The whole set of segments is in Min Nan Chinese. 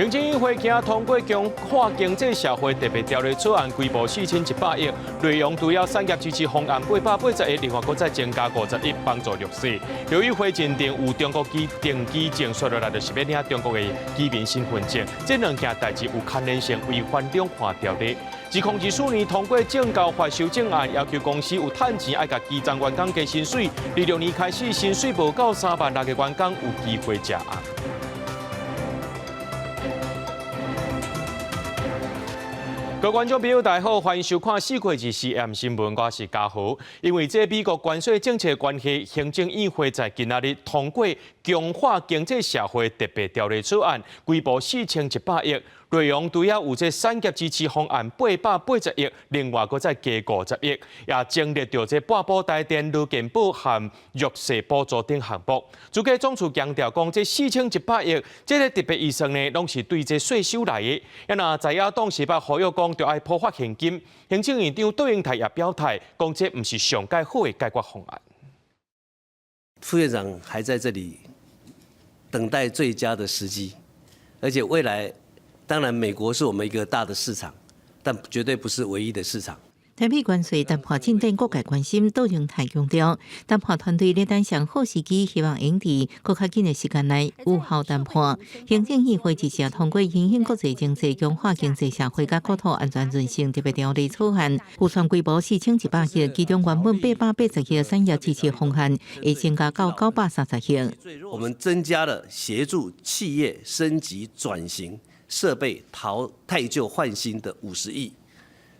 行政院會今通過強化經濟社會特別條例草案，規模4100億，內容除了產業支持方案880億，另外閣再增加50億幫助弱勢。陸委會認定有中國籍登記證，說落來就是欲領中國的居民身份證，這兩件代誌有牽連性，違反兩岸條例。2024年通過證交法修正案，要求公司有趁錢愛共基層員工加薪水。26年開始，薪水無夠3萬6的員工有機會食頷。各位觀眾朋友，大家好，歡迎收看四月24 M 新聞，我是嘉豪。因為這美國關稅政策關係，行政院會在今仔日通過強化經濟社會特別條例草案，規模4100億，內容除了有這產業支持方案880億，另外閣再加50億，也增列著這半保台電、勞健保和弱勢補助等項目。主計總處強調講，這四千一百億，這个特別預算呢，攏是對這稅收來的。啊若在野黨是捌呼籲講，著愛普發現金。行政院長卓榮泰也表態，講這毋是上蓋好的解決方案。副院長還在這裡等待最佳的時機，而且未來當然美國是我們一個大的市場，但絕對不是唯一的市場。台美關稅談判進展，各界關心，卓榮泰強調，談判團隊咧等上好時機，希望會佇閣較緊的時間內有效談判。行政院會日前通過因應國際經濟、強化經濟社會佮國土安全韌性特別條例草案，預算規模4100億，其中原本880億產業支持方案會增加到930億。我們增加了協助企業升級轉型設備淘汰舊換新的50億。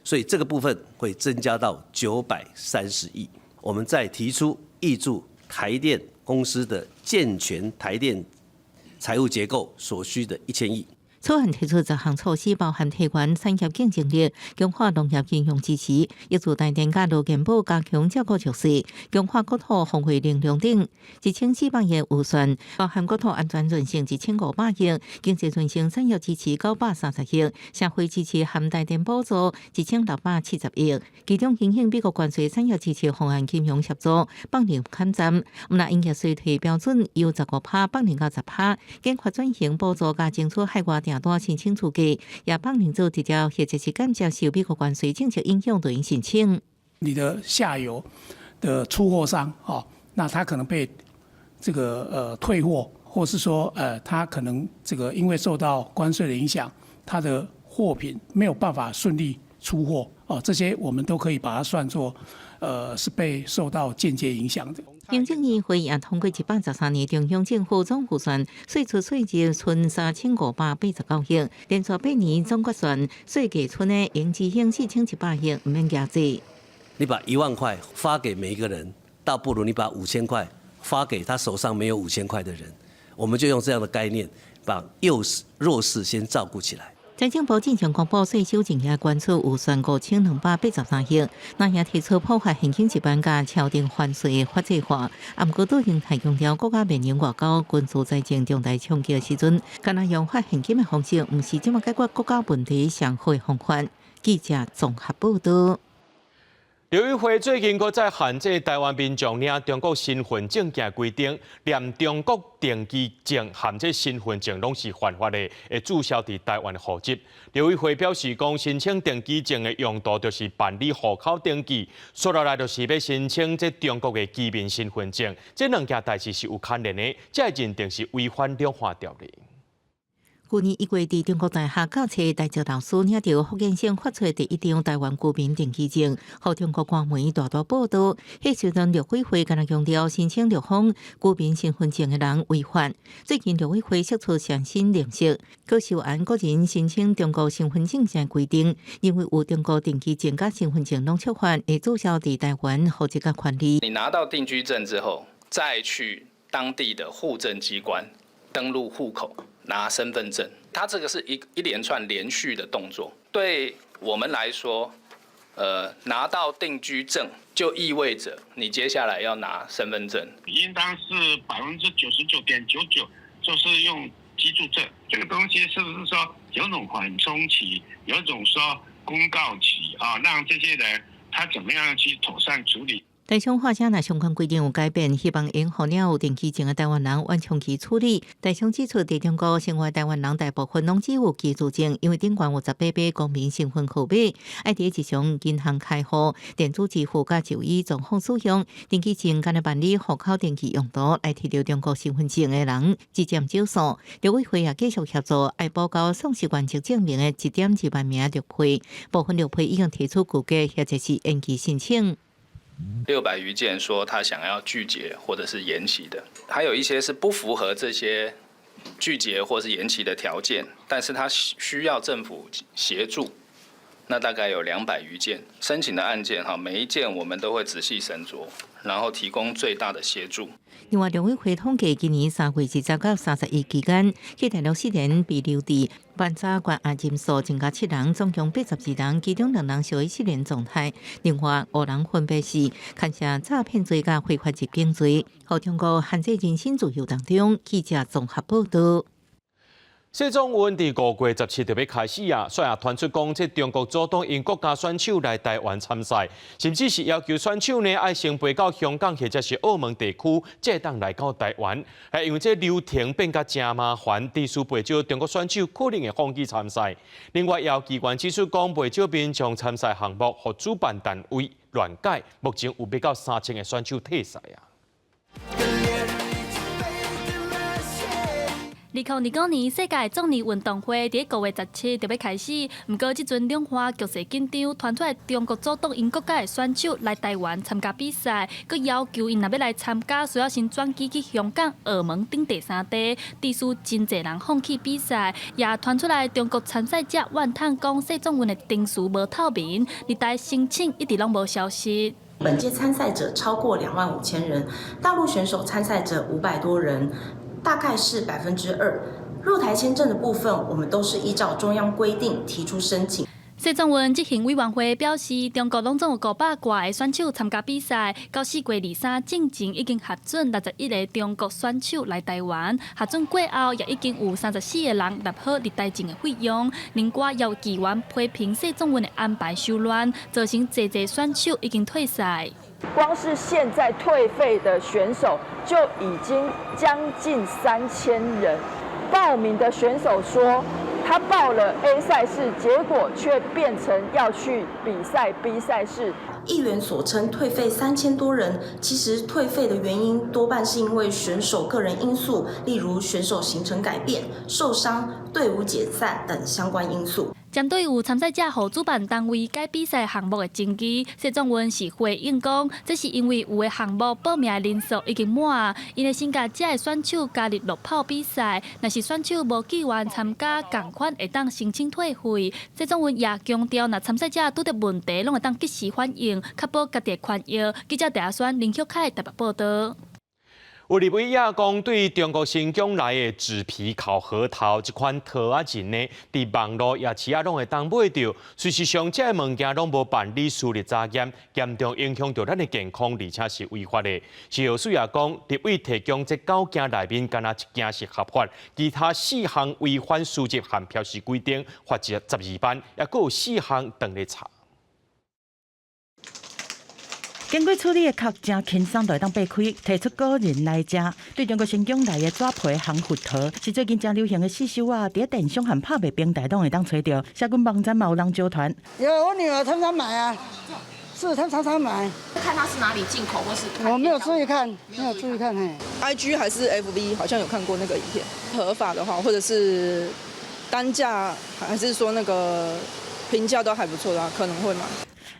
所以這個部分會增加到930億。我們再提出挹注台電公司的健全台電財務結構所需的1000億。草案提出10項措施，包含提懸產業競爭力、強化農業金融支持、挹注台電佮勞健保加強照顧弱勢、強化國土防衛能量等。1400億預算，包含國土安全韌性1500億，經濟韌性產業支持930億，社會支持含台電補助1670億。其中，因應美國關稅產業支持方案金融協助放量減佔，毋但營業稅退標準由15趴放量到10趴，研發轉型補助佮爭取海外訂單申請資格，也放量做直接或者是間接受美國關稅政策影響，就用申請。你的下游的出貨商，哦，那他可能被這個退貨，或是說他可能這個因為受到關稅的影響，他的貨品沒有辦法順利出貨，哦，這些我們都可以把它算作是被受到間接影響的。行政院會也通過113年中央政府總預算歲出歲入賰3589億，連續8年總決算稅計賰的盈餘興4100億，毋免加稅。你把1萬塊發給每一個人，倒不如你把五千塊發給他手上沒有五千塊的人。我們就用這樣的概念，把弱勢弱勢先照顧起來。財政部進前公布稅收淨額關出預算5283億，那也提出普發現金1萬佮敲定還稅的法制化。啊，毋過卓榮泰強調，國家面臨外交、軍事、財政重大衝擊的時陣，干焦用發現金的方式，毋是這麼解決國家問題上好的方法。記者綜合報道。陸委會最近閣再限制台灣民眾領中國身份證件規定，連中國登記證和這身份證攏是犯法的，會註銷佇台灣戶籍。陸委會表示講，申請登記證的用途就是辦理戶口登記，說落來就是欲申請這中國的居民身份證，這兩件代誌是有牽連的，這認定是違反兩岸條例。去年1月，佇中國大學教冊台籍老師領著福建省發出的第一張台灣居民登記證，予中國官媒大大報導。彼時陣陸委會敢若強調，申請陸方居民身份證的人違法。最近陸委會釋出上新認識，閣修案個人申請中國身份證件規定，認為有中國登記證佮身份證攏觸法，會註銷佇台灣戶籍佮權利。你拿到定居證之後，再去當地的戶政機關登錄戶口。拿身份證，它這個是一連串連續的動作。對我們來說，拿到定居證就意味着你接下來要拿身份證。應當是99.99%，就是用居住證。這個東西是不是說有種緩衝期，有種說公告期啊，讓這些人他怎麼樣去妥善處理？台商話聲若相關規定有改變，希望會予了有登記證的台灣人緩衝期處理。台商指出，佇中國生活台灣人大部分攏只有居住證，因為頂懸有18碼公民身份號碼，愛佇日常銀行開戶、電子支付佮就醫狀況使用。登記證干焦辦理戶口登記用途，來提著中國身份證的人只佔少數。陸委會也繼續協助愛補交喪失原籍證明的1.2萬名陸配，部分陸配已經提出具結或者是延期申請。 600餘件說他想要具結或者是延期的，還有一些是不符合這些具結或是延期的條件，但是他需要政府協助，那大概有200餘件申請的案件哈，每一件我們都會仔細審酌，然後提供最大的協助。另外，陸委會統計，今年3月20到31期間，去大陸四人被留置，辦查關押人數增加七人，總共82人，其中兩人屬於失聯狀態。另外五人分別是牽涉詐騙罪佮非法入境罪。予中國限制人身自由當中，記者綜合報道。世壯運佇5月17就欲開始啊，煞也傳出講，這中國阻擋𪜶國家選手來台灣參賽，甚至是要求選手呢愛先飛到香港或者是澳門地區，才會當來到台灣。係因為這流程變甲誠麻煩，致使袂少中國選手可能會放棄參賽。另外，也有機關指出講，袂少民眾參賽項目予主辦單位亂改，目前有欲到3000個選手退賽啊。2029年世界壯年運動會佇5月17就欲開始，毋過這陣兩岸局勢緊張，傳出來中國阻擋𪜶國家的選手來台灣參加比賽，閣要求𪜶若欲來參加，需要先轉機去香港、澳門等第三地，致使真濟人放棄比賽。也傳出來中國參賽者怨嘆講，世壯運的程序無透明，歷代申請一直攏無消息。本屆參賽者超過2萬5千人，大陸選手參賽者500多人。大概是2%。入台簽證的部分，我們都是依照中央規定提出申請。世壯運執行委員會表示，中國攏總有500外个選手參加比賽，到4月23進前已經核准61個中國選手來台灣，核准過後也已經有34個人納好入台證的費用。另外，也有議員批評世壯運的安排傷亂，造成濟濟選手已經退賽。光是現在退費的選手就已經將近3000人。報名的選手說，他報了 A 賽事，結果卻變成要去比賽 B 賽事。議員所稱退費3000多人，其實退費的原因多半是因為選手個人因素，例如選手行程改變、受傷、隊伍解散等相關因素。針對有參賽者予主辦單位改比賽項目的爭議，世壯運是回應講，這是因為有的項目報名的人數已經滿，𪜶會先共這个選手加入路跑比賽，若是選手無志願參加，仝款會當申請退費。世壯運也強調，若參賽者拄著問題，攏會當及時反映，確保家己的權益。記者鄭阿宣、林旭凱台北報道。有立委也講，對中國新疆來的紙皮烤核桃這款桃仔仁呢，佇網路夜市仔攏會當買著。事實上，這个物件攏無辦理輸入查驗，嚴重影響著咱的健康，而且是違法的。食藥署也講，立委提供這九件內面，干焦一件是合法，其他四項違反輸入和標示規定，罰12萬，猶閣有四項當咧查。經過處理的殼，誠輕鬆就會當擘開，提出個人來食。對中國新疆來的紙皮烘核桃，是最近誠流行的四手仔，佇電商和拍賣平台攏會當揣著。社群網站嘛有人招團。有，我女兒常常買啊，是她常常買。看它是哪裡進口，或是我沒有注意看，沒有注意看嘿。 IG 還是 FB 好像有看過那個影片。合法的話，或者是單價，還是說那個評價都還不錯的話，可能會買。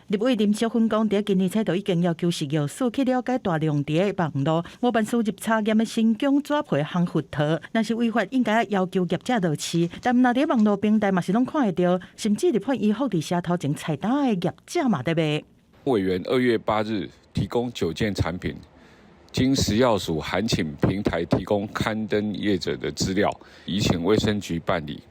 立委林淑芬講，佇今年初就已經要求食藥署去了解大量佇網路無辦輸入查驗的新疆紙皮烘核桃，若是違法，應該要求業者落市。但若佇網路平台嘛是攏看會著，甚至日本衣服佇社頭前菜單的業者嘛佇賣。委員2月8日提供9件產品，經食藥署函請平台提供刊登業者的資料，已請衛生局辦理。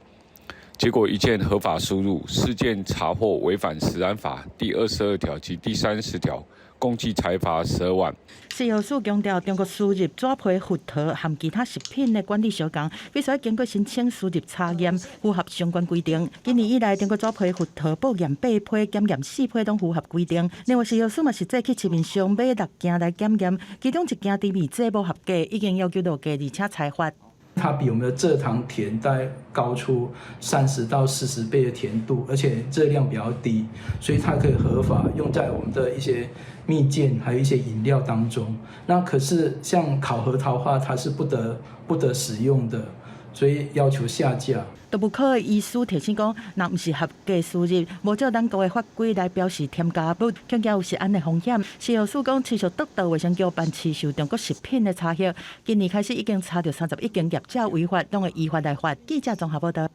結果一件合法輸入，四件查獲違反食安法第22條及第30條，共計裁罰12萬。食藥署強調，中國輸入紙皮核桃和其他食品的管理相仝，必須經過申請輸入查驗，符合相關規定。今年以來，中國紙皮核桃報驗八批，檢驗四批攏符合規定。另外，食藥署嘛實際去市面上買六件來檢驗，其中一件甜味劑無合格，已經要求落架，而且裁罰。它比我們的蔗糖甜大概高出30到40倍的甜度，而且熱量比較低，所以它可以合法用在我們的一些蜜餞，還有一些飲料當中。那可是像烤核桃的話，它是不得使用的，所以要求下架。動物科的醫師提醒講，若毋是合格輸入，無照咱國的法規來標示添加物，恐驚有食安的風險。食藥署講，持續督導衛生局辦市售中國食品的查核，今年開始已經查著31間業者違法，攏會依法來罰。記者綜合報道。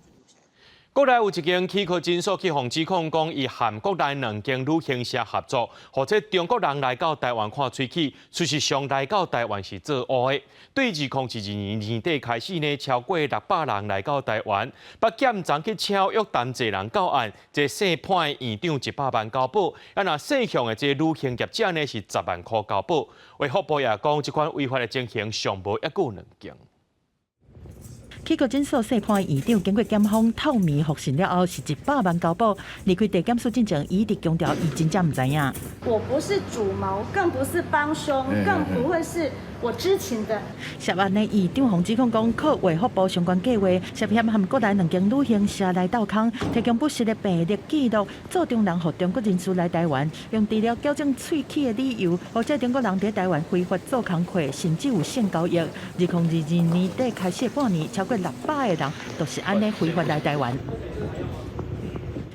國內有一間齒科診所去予指控講，伊和國內兩間旅行社合作，予這中國人來到台灣看喙齒，事實上來到台灣是做烏的。對2022年年底開始呢，超過600人來到台灣，北檢昨去請約談濟人到案，這姓潘的院長100萬交保，啊若姓向的這旅行業者呢是10萬箍交保。衛福部也講，這款違法的情形上無抑閣有兩間。齒科診所姓潘院長經過檢方透明複審了後，是100萬交保。離開地檢署進前，伊一直強調，伊真正毋知影。我不是主謀，更不是幫兇，更不會是我知情的。涉案的院長予指控講，靠衛福部相關計劃，涉嫌和國內兩間旅行社來鬥空，提供不實的病歷記錄，做中人予中國人士來台灣，用治療矯正喙齒的理由，予這中國人佇台灣非法做工課，甚至有性交易。2022年底開始半年，超過600個人都是按呢非法來台灣。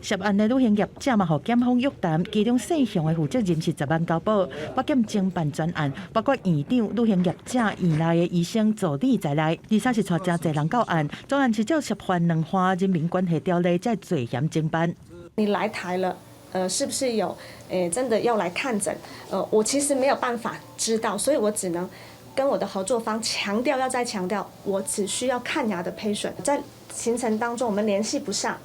涉案的旅行業者嘛，予檢方約談，其中姓向的負責人是10萬交保，北檢偵辦專案，包括院長、旅行業者、院內的醫生助理在內，而且是帶誠濟人到案，專案是照涉犯兩項人民關係條例在罪嫌偵辦。你來台了，是不是有真的要來看診？我其實沒有辦法知道，所以我只能跟我的合作方強調，要再強調，我只需要看牙的 patient。在行程當中，我們聯繫不上。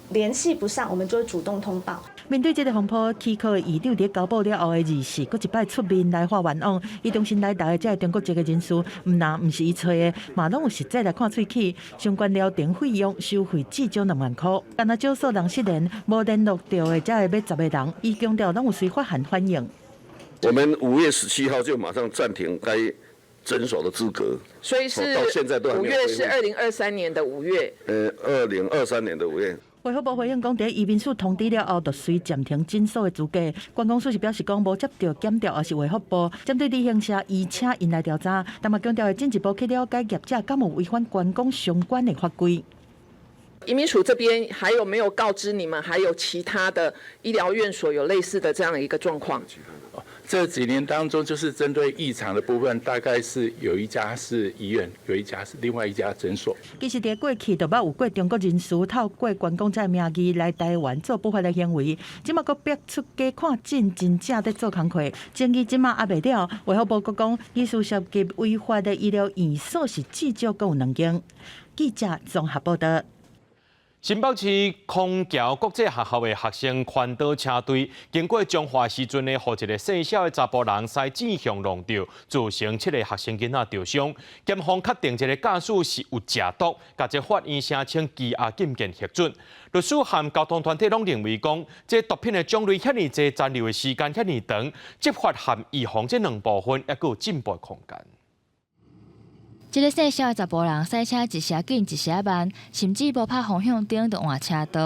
聯繫不上，我們就會主動通報。面對這個風波，齒科院長佇交保了後的24，閣一擺出面來發冤枉。伊重新來台的這个中國籍的人士，毋但毋是伊揣的，嘛攏有實際來看喙齒，相關療程費用收費至少2萬箍。但若少數人失聯，無聯絡著的才會欲10個人，伊強調攏有隨發函反映。我們5月17號就馬上暫停該診所的資格，所以是到現在都還5月是2023年的5月。2023年的5月。衛福部回應講，佇移民署通知了後，就隨暫停診所的資格。觀光署是表示講，無接著檢調，抑是衛福部針對旅行社移請𪜶來調查，但嘛強調會進一步去了解業者敢有違反觀光相關的法規。移民署這邊還有沒有告知你們，還有其他的醫療院所有類似的這樣一個狀況？這幾年當中，就是針對異常的部分，大概是有一家是醫院，有一家是另外一家診所。其實，佇過去就捌有過中國人士透過觀光者名義來台灣做不法的行為，這馬閣逼出假看診真正佇做工課，爭議這馬猶未了。衛福部閣講，疑似涉及違法的醫療院所是至少閣有兩間。記者綜合報道。新北市虹橋國際學校的學生環島車隊，經過彰化時陣呢，予一个細小的查埔人駛正向挵著，造成七个學生囡仔著傷。檢方確定這个駕駛是有食毒，共這法院聲請羈押禁見核准。律師和交通團體攏認為講，這毒品的種類遐爾濟，殘留的時間遐爾長，執法和預防這兩部分猶閣有進步空間。這个細小的查埔人駛車一時仔緊一時仔慢，甚至無拍方向燈就換車道。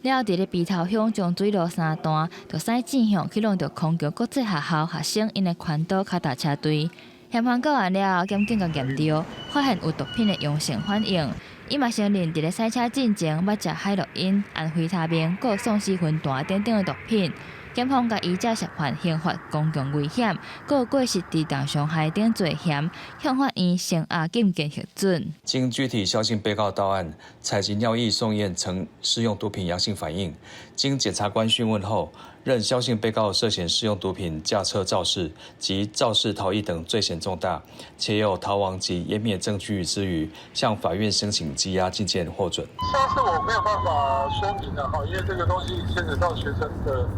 了後佇咧埤頭鄉將水路三段，就駛正向去挵著虹橋國際學校學生𪜶的環島跤踏車隊。嫌犯到案了後，檢警共驗著，發現有毒品的陽性反應。伊嘛承認佇咧駛車進前，捌食海洛因、安非他命、閣有喪屍魂斷等等的毒品。檢方共依照涉犯刑法公共危險、閣有過失致重傷害等罪嫌，向法院聲押禁見核准。經具體蕭姓被告到案，採集尿液送驗呈施用毒品陽性反應。經檢察官訊問後，認蕭姓被告涉嫌使用毒品駕車肇事及肇事逃逸等罪嫌重大，且有逃亡及湮滅證據之虞，向法院申請羈押禁見獲准。下次我沒有辦法說明了哈，因為這個東西牽扯到學生的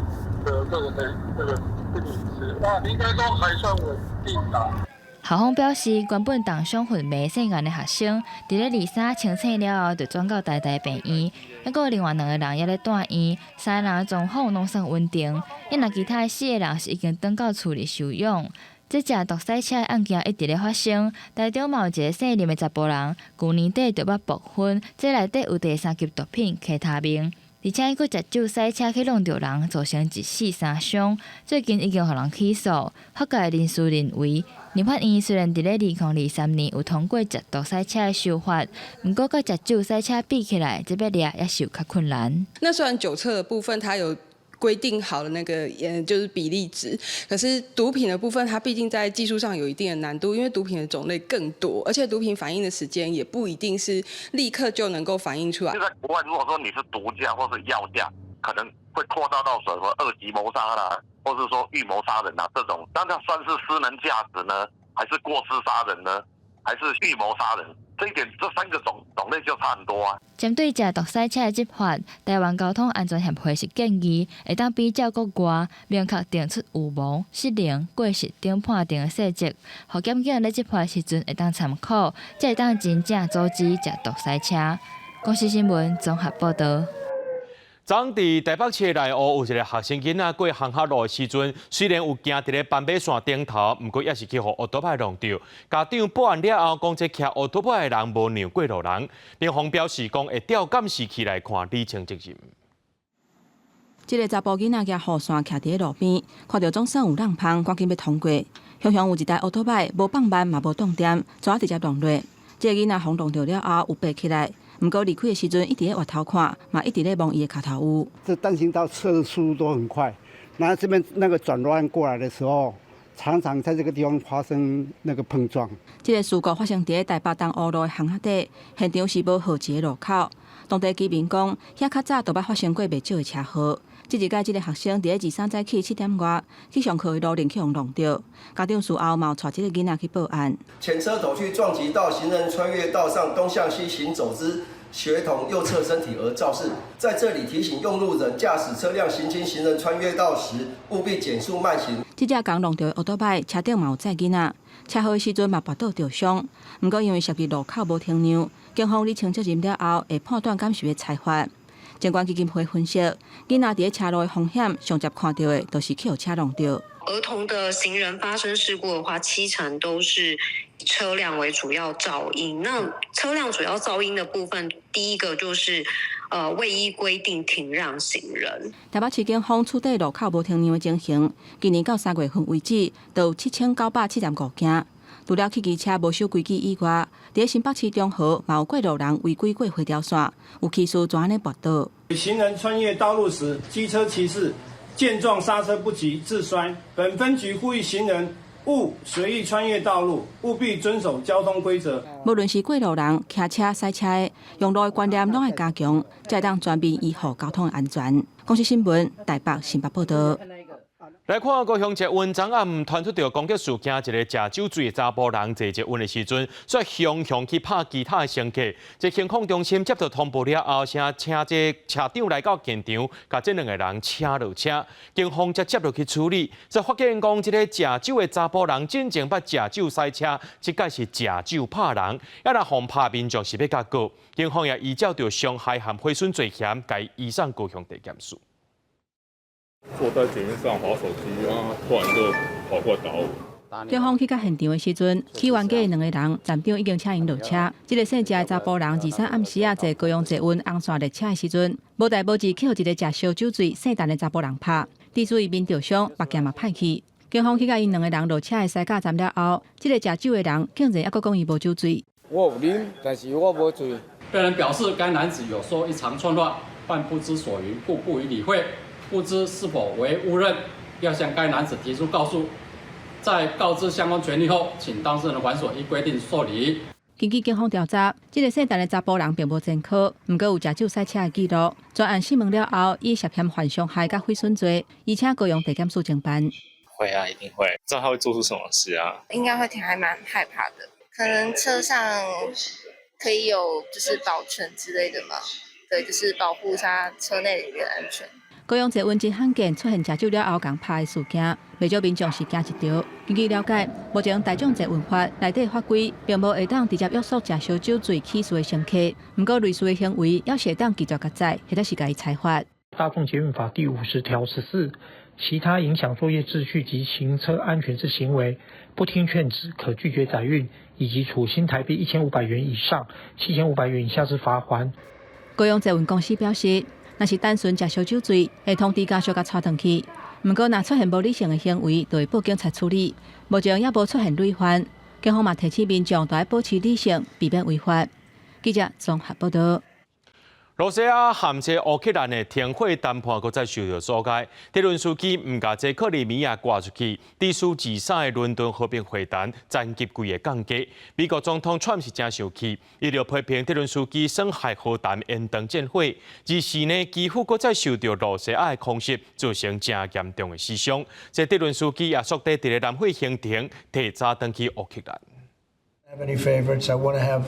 個人的這個隱私，那應該都還算穩定啦。校方表示，原本重傷昏迷姓顏的學生，佇咧二三清醒了後，就轉到台大病院。猶閣有另外兩个人猶咧住院，三个人的狀況攏算穩定。啊若其他的四个人是已經轉到厝裡休養。這食毒駛車的案件一直咧發生，台中嘛有一个姓林的查埔人，舊年底就捌爆分，這內底有第三級毒品 K 他命。而且伊閣食酒駛車去挵著人，造成一死三傷。最近已經予人起訴。法界人士認為，立法院雖然佇咧2023年有通過食毒駛車的修法，毋過佮食酒駛車比起來，這欲掠猶是有較困難。那雖然酒測的部分，它有規定好的那個，就是比例值，可是毒品的部分，它畢竟在技術上有一定的難度，因為毒品的種類更多，而且毒品反應的時間也不一定是立刻就能夠反應出來。就在國外，如果說你是毒駕或是藥駕，可能會擴大到什麼二級謀殺啦，或是說預謀殺人啊這種，那這算是失能駕駛呢，還是過失殺人呢，還是預謀殺人？這一點，這三個種類就差很多啊。針對食毒駛車的執法，台灣交通安全協會是建議，會當比照國外，明確定出有無、失能、過失等判定的細則，予檢警咧執法時陣會當參考，才會當真正阻止食毒駛車。公視新聞綜合報導。昨佇台北市內湖有一个學生囡仔過行學路的時陣，雖然有行佇咧斑馬線頂頭，毋過猶是去予烏托邦挵著。家長報案了後，講這騎烏托邦的人無讓過路人。警方表示講會調監視器來看釐清責任。這个查埔囡仔舉雨傘徛佇咧路邊，看著總算有人芳，趕緊欲通過。雄雄有一台烏托邦，無放慢嘛無擋點，怎直接撞落。這个囡仔予挵著了後，有爬起來。毋過離開的時陣，一直咧回頭看，嘛一直咧摸伊的跤頭趺。這單行道車的速度都很快，那這邊那個轉彎過來的時候，常常在這個地方發生那個碰撞。這个事故發生佇咧台北東湖路的巷仔底，現場是無號誌的路口。當地居民講，遐較早就捌發生過袂少的車禍。這一擺這个學生佇咧二三早起7點外去上課的路頂去予挵著，家長事後嘛有帶這个囡仔去報案。前車頭去撞擊到行人穿越道上東向西行走之學童右側身體而肇事，在這裡提醒用路人駕駛車輛行經行人穿越道時，務必減速慢行。這隻共挵著的烏托邦車頂嘛有載囡仔，車禍的時陣嘛跋倒著傷。毋過因為涉及路口無停讓，警方釐清責任了後，會判斷敢是欲裁罰。警官基金會分析，囡仔佇咧車路的風險，上捷看著的，就是去予車挵著。兒童的行人發生事故的話，70%都是車輛為主要肇因。那車輛主要肇因的部分，第一個就是未依規定停讓行人。台北市警方處理路口無停讓的情形，今年到3月份為止，就有7975件。除了汽機車無守規矩以外，佇新北市中和嘛有過路人違規過回條線，有騎士怎按呢跋倒。行人穿越道路時，機車騎士見狀剎車不及致摔。本分局呼籲行人勿隨意穿越道路，務必遵守交通規則。無論是過路人、騎車、駛車的，用路的觀念攏愛加強，才會當全面維護交通的安全。公視新聞台北新北報導。來看高雄捷運昨暗傳出著攻擊事件，一个食酒醉的查埔人坐捷運的時陣，煞雄雄去拍其他的乘客。這行控中心接到通報了後，先請這車長來到現場，共這兩个人請落車，警方才接落去處理。才發現講，這个食酒的查埔人進前捌食酒駛車，這擺是食酒拍人，猶若予拍民眾是欲共告。警方也依照著傷害和毀損罪嫌，共移送高雄地檢署。坐在捷運上滑手機啊，突然就跑過來打我。警方去到現場的時陣，起冤家的兩个人，站長已經請𪜶落車。這个姓謝的查埔人，二三暗時仔坐高雄捷運紅線列車的時陣，無代無誌去予一个食燒酒醉姓陳的查埔人拍，致使伊面著傷，目鏡嘛歹去。警方去共𪜶兩个人落車的獅甲站了後，這个食酒的人竟然猶閣講伊無酒醉。我有啉，但是我無醉。被人表示，該男子有說一長串話，但不知所云，故不予理會。不知是否為誤認，要向該男子提出告訴。在告知相關權利後，請當事人還所依規定受理。根據警方調查，這个姓陳的查埔人並無前科，毋過有食酒駛車的記錄。專案審問了後，以涉嫌犯傷害佮毀損罪，移請高雄地檢署偵辦。會啊，一定會。不知道他會做出什麼事啊？應該會挺還蠻害怕的，可能車上可以有就是保全之類的嘛，對，就是保護他車內裡面安全。高雄捷運真罕見出現食酒了後共拍的事件，袂少民眾是驚一趒。根據了解，目前大眾捷運法內底法規並無會當直接約束食燒酒醉起訴的乘客，毋過類似的行為猶是會當拒絕共載，或者是共伊裁罰。大眾捷運法第50條14，其他影響作業秩序及行車安全之行為，不聽勸止，可拒絕載運，以及處新台幣1500元以上7500元以下之罰鍰。高雄捷運公司表示，若是單純食燒酒醉，會通知家屬共帶轉去。毋過，若出現無理性的行為，就會報警察處理。目前猶無出現累犯，警方嘛提醒民眾，著愛保持理性，避免違法。記者綜合報道。羅西亞和這烏克蘭的停火談判閣再受著阻礙，澤倫斯基毋共這克里米亞割出去，致使23的倫敦和平會談層級規个降低。美國總統川普是誠生氣，伊就批評澤倫斯基損害和談延長戰火，而是呢基輔閣再受著羅西亞的空襲，造成誠嚴重的死傷。這澤倫斯基也速底佇咧南非行程，提早轉去烏克蘭。 Have any favorites? I want to have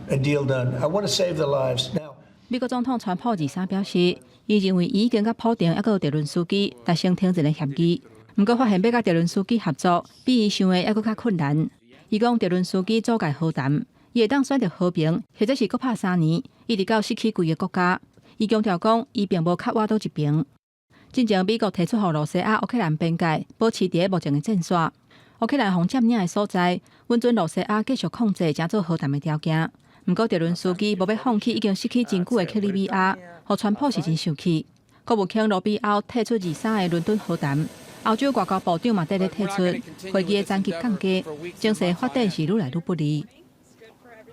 a deal done. I want to save the lives now. 美國總統川普23表示，伊認為伊已經佮普丁猶閣澤倫斯基達成停戰的協議，毋過發現欲佮澤倫斯基合作，比伊想的猶閣較困難。伊講澤倫斯基阻礙和談，伊會當選擇和平，或者是閣拍3年，一直到失去規个國家。伊強調講，伊並無較倚佗一邊。進前美國提出予羅西亞、烏克蘭邊界保持佇咧目前的戰線，烏克蘭予佔領的所在，允准羅西亞繼續控制，成做和談的條件。毋過，澤倫斯基無欲放棄已經失去真久的克里米亞，予川普是真生氣。國務卿羅比歐退出23的倫敦和談，歐洲外交部長嘛綴咧退出，會議的層級降低，情勢發展是愈來愈不利。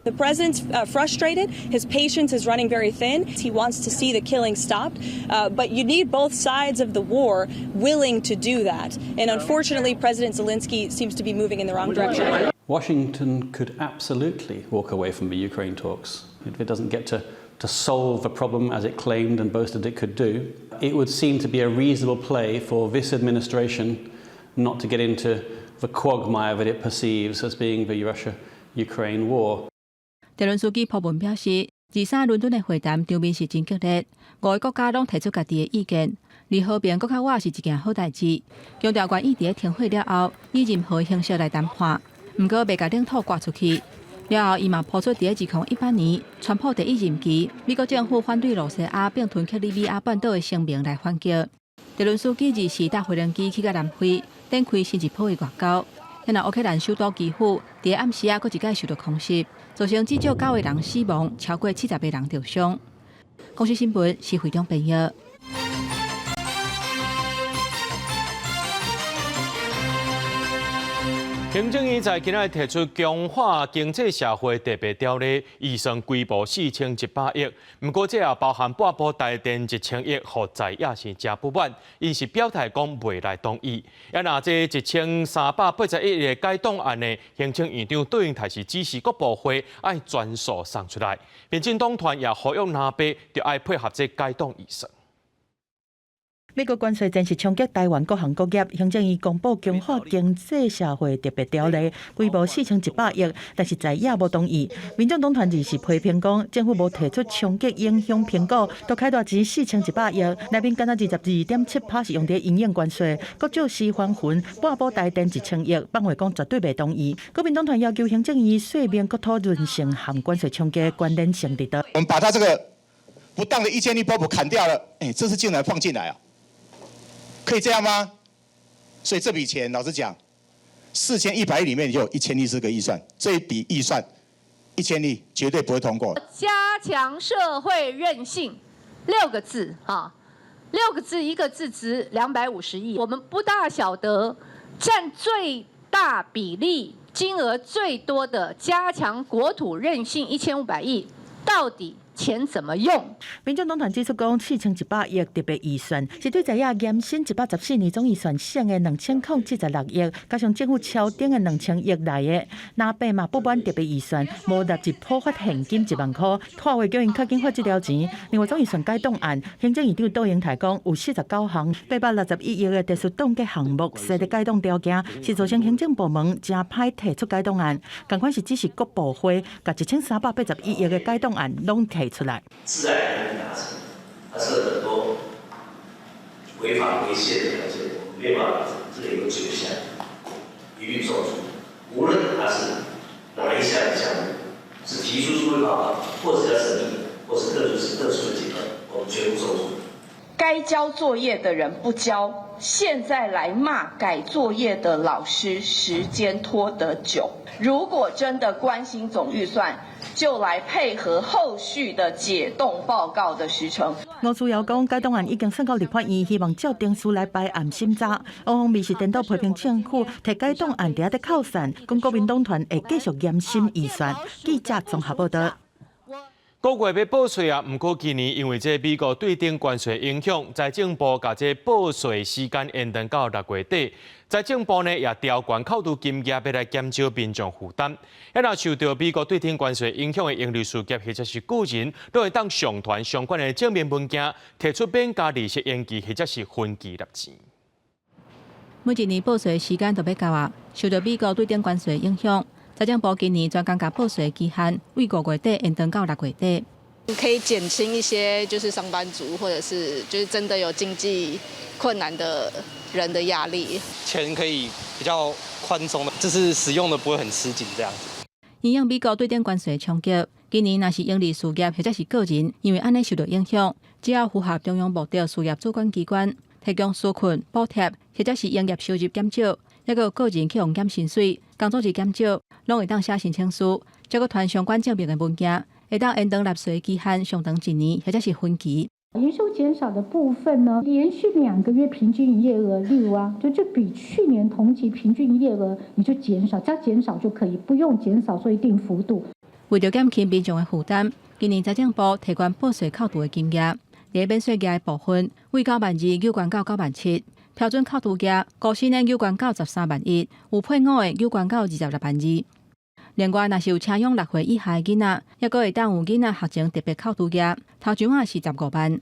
The president's frustrated. His patience is running very thin. He wants to see the killing stopped. But you need both sides of the war willing to do that. And unfortunately, President Zelensky seems to be moving in the wrong direction. Washington could absolutely walk away from the Ukraine talks if it doesn't get to solve the problem as it claimed and boasted it could do. It would seem to be a reasonable play for this administration not to get into the quagmire that it perceives as being the Russia-Ukraine war. 澤倫斯基鋪文表示，23倫敦的會談場面是真激烈，五个國家攏提出家己的意見，離和平閣較倚是一件好代誌。強調願意佇咧停火了後，以任何形式來談判，毋過袂共領土割出去。了後，伊嘛拋出佇咧2018年，川普第一任期，美國政府反對羅西亞併吞克里米亞半島的聲明來反擊。澤倫斯基二四搭飛行機去到南非，展開新一波的外交。現在烏克蘭首都基輔佇咧暗時仔閣一擺受著空襲，造成至少9個人死亡，超過70個人受傷。公視新聞是會長編譯。行政院在今仔日提出強化經濟社會特別條例，預算規模4100億，毋過這也包含撥補台電1000億，予在野是誠不滿，𪜶是表態講袂來同意。啊，若這1380億的解凍案呢，行政院長卓榮泰是指示各部會愛全數送出來，民進黨團也呼籲藍白著愛配合這解凍預算。美國關稅戰是衝擊台灣各行各業，行政院公布強化經濟社會特別條例，規模4100億，但是在野無同意。民眾黨團二四批評講，政府無提出衝擊影響評估，都開大錢4100億，內面敢若22.7%是用佇因應關稅，閣借屍還魂，撥補台電1000億，放話講絕對袂同意。國民黨團要求行政院說明國土韌性和關稅衝擊關聯性佇佗。我們把他這個不當的1000億撥補砍掉了，欸，這次竟然放進來啊！可以這樣嗎？所以這筆錢，老實講，4100億裡面就有1000億是個預算，這一筆預算1000億絕對不會通過。加強社會韌性六個字啊，六個字一個字值250億，我們不大曉得佔最大比例、金額最多的加強國土韌性1500億，到底錢怎麼用？民眾黨團指出講，4100億特別預算是對在遐減薪114年總預算省的2076億，加上政府超頂的2000億來的。藍白嘛不滿特別預算，無納入普發現金1萬箍，拖話叫𪜶較緊發這條錢。另外總預算改動案，行政院長杜英台講，有49項861億的特殊凍結項目，設立改動條件，是造成行政部門誠歹提出改動案。仝款是只是國部會共1381億的改動案攏提出來。自然難達成，它是很多違法違憲的條件，我們沒辦法達成。這裡有9項，一律送出，無論它是哪一項項目，是提出書面報告，或者要審議，或是特殊的階段，我們全部送出。該交作業的人不交，現在來罵改作業的老師，時間拖得久。如果真的關心總預算，就來配合後續的解凍報告的時程。吳思瑤講，改動案已經送到立法院，希望照程序來排案審查。王鴻薇是顛倒批評政府提改動案佇遐咧扣散，講國民黨團會繼續嚴審預算。記者綜合報道。個月欲報稅啊，毋過今年因為這美國對等關稅影響，財政部共這報稅時間延長到6月底。財政部呢也調懸扣除金額，欲來減少民眾負擔。啊，若受著美國對等關稅影響的營利事業或者是個人，都會當上傳相關的證明文件，提出免交利息延期或者是分期納錢。每一年報稅時間都欲到啊，受著美國對等關稅影響。財政部今年專工共報稅期限為5月底延長到6月底，可以減輕一些就是上班族或者是就是真的有經濟困難的人的壓力。錢可以比較寬鬆的，就是使用的不會很吃緊這樣子。因應美國對等關稅衝擊，今年若是營利事業或者是個人，因為按呢受著影響，只要符合中央目的事業主管機關提供紓困補貼，或者是營業收入減少，抑閣有個人去予減薪水、工作日減少，攏會當寫申請書，再閣傳相關證明的文件，會當延長納稅期限上長一年，或者是分期。營收減少的部分呢，連續2個月平均營業額，例如啊，就比去年同期平均營業額，你就減少，只要減少就可以，不用減少做一定幅度。為著減輕民眾的負擔，今年財政部提懸報稅扣除的金額，佇免稅額的部分，為9萬2挹懸到9萬7，標準扣除額高薪的挹懸到13萬1，有配偶的挹懸到26萬2。另外，若是有請養6歲以下的囡仔，抑閣會當有囡仔學前特別扣除額，頭前仔是15萬。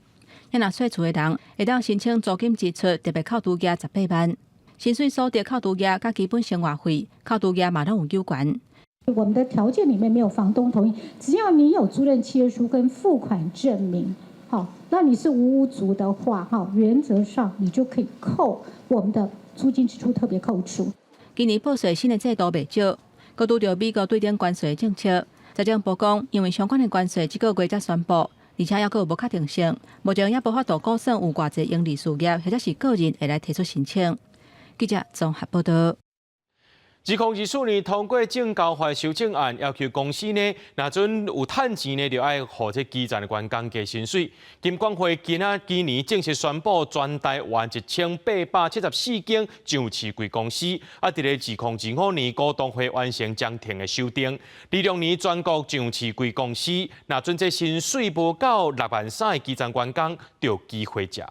啊，若稅厝的人會當申請租金支出特別扣除額18萬，薪水所得扣除額佮基本生活費扣除額嘛攏有挹懸。我們的條件裡面沒有房東同意，只要你有租賃契約書跟付款證明，好，那你是無屋族的話，哈，原則上你就可以扣我們的租金支出特別扣除。今年報稅新的制度袂少，閣拄著美國對等關稅政策，財政部講，因為相關的關稅這個月才宣布，而且猶閣有無確定性，目前猶無法度估算有偌濟營利事業或者是個人會來提出申請。記者綜合報道。2024年通過證交法修正案，要求公司呢，若準有趁錢呢，就愛予這基層的員工加薪水。金管會今年正式宣布，全台灣1874間上市櫃公司，啊，佇咧2025年股東會完成章程的修訂。26年全國上市櫃公司，若準這薪水無夠6萬3的基層員工，就有機會食。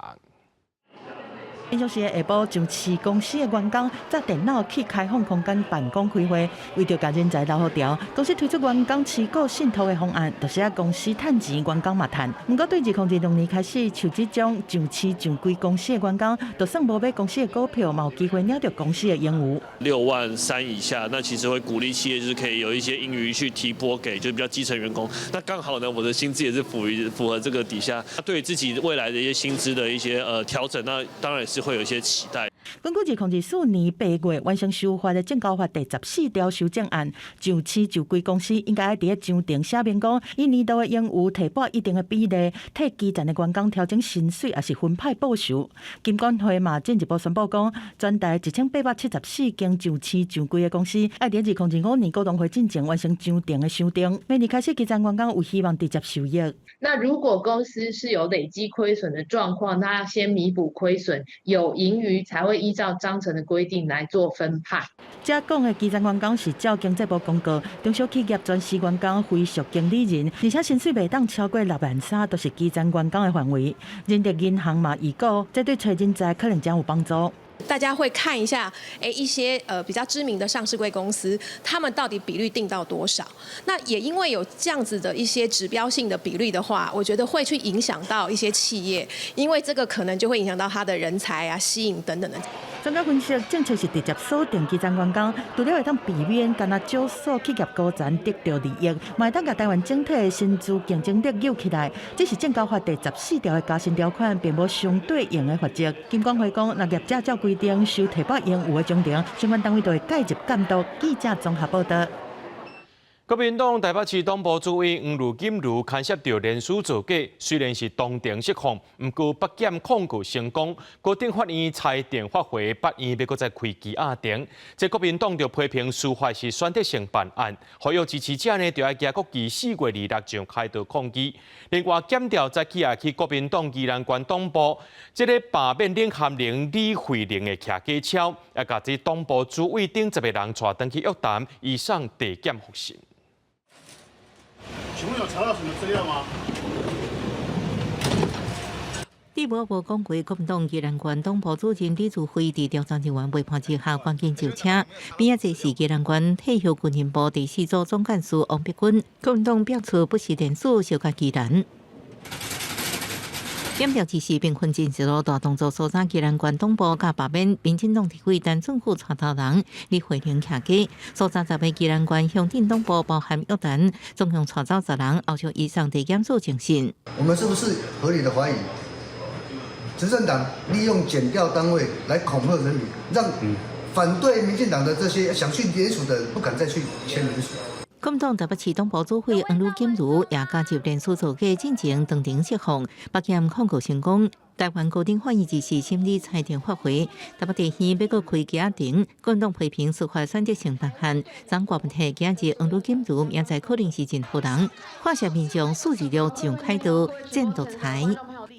平常時下晡，上市公司的員工載電腦去開放空間辦公開會，為著共人才留予牢，公司推出員工持股信託的方案，就是啊公司趁錢，員工嘛趁。毋過對2026年開始，像這種上市上櫃公司的員工，就算無買公司的股票，嘛有機會領著公司的盈餘。6萬3以下，那其實會鼓勵企業就是可以有一些盈餘去提撥給就比較基層員工。那剛好呢，我的薪資也是符合這個底下，對自己未來的一些薪資的一些調整，那當然也是會有一些期待。根據2024年8月完成修法的證交法第14條修正案，上市上櫃公司應該愛佇咧章程寫明講，以年度的盈餘提撥一定的比例，替基層的員工調整薪水，抑是分派報酬。金管會嘛進一步宣布講，全台1874間上市上櫃的公司，愛佇2025年股東會進前完成章程的修訂，明年開始基層員工有希望直接受益。那如果公司是有累積虧損的狀況，那要先彌補虧損，有盈餘才會會依照章程的規定來做分派。這講的基層員工是照經濟部公告，中小企業專職員工非屬經理人，而且薪水袂當超過6萬3，都是基層員工的範圍。人力銀行嘛預估，這對揣人才可能真有幫助。大家會看一下，一些比較知名的上市櫃公司，他們到底比率定到多少？那也因為有這樣子的一些指標性的比率的話，我覺得會去影響到一些企業，因為這個可能就會影響到他的人才啊、吸引等等的。專家分析，政策是直接鎖定基層員工，除了會當避免干焦少數企業高層得著利益，嘛會當共台灣整體的薪資競爭力扭起來。只是證交法第14條的加薪條款，並無相對應的罰則。金管會講，若業者照規定收提撥應有的獎金，相關單位就會介入監督。記者綜合報道。國民黨台北市黨部主委黃呂錦茹牽涉著聯署造假，雖然是當庭釋放，毋過北檢抗告成功，高等法院裁定發回法院欲閣再開拘押庭。這國民黨就批評司法是選擇性辦案，呼籲支持者呢就愛行國旗4月26上街頭抗議。另外，檢調早起也去國民黨宜蘭縣黨部，這个罷免領銜人李惠玲的徛家超，也共這黨部主委等10个人帶轉去約談，移送地檢覆審。請問有查到什麼資料嗎？佇無無講過，國民黨宜蘭縣黨部主任李如輝佇調查人員陪伴之下，趕緊就車。邊仔坐是宜蘭縣退休軍人部第四組總幹事王碧君。國民黨表示不是連署相佮宜蘭。檢調之時，兵分進一路大動作搜查宜蘭縣黨部佮罷免民進黨立委陳俊富帶頭人李慧玲徛家，搜查10个宜蘭縣鄉鎮黨部，包含約談，總共帶走10人，後續移送地檢署偵訊。我們是不是合理的懷疑，執政黨利用檢調單位來恐嚇人民，讓反對民進黨的這些想去聯署的人不敢再去簽聯署？國民黨台北市黨部主委黃呂錦茹也加入聯署造假進前當庭釋放，北檢抗告成功。台灣高等法院這時審理裁定發回，台北地院欲閣開拘押庭，國民黨批評司法選擇性辦案，張國問題今日黃呂錦茹明載可能是真好人，看社民眾426上凱道戰獨裁。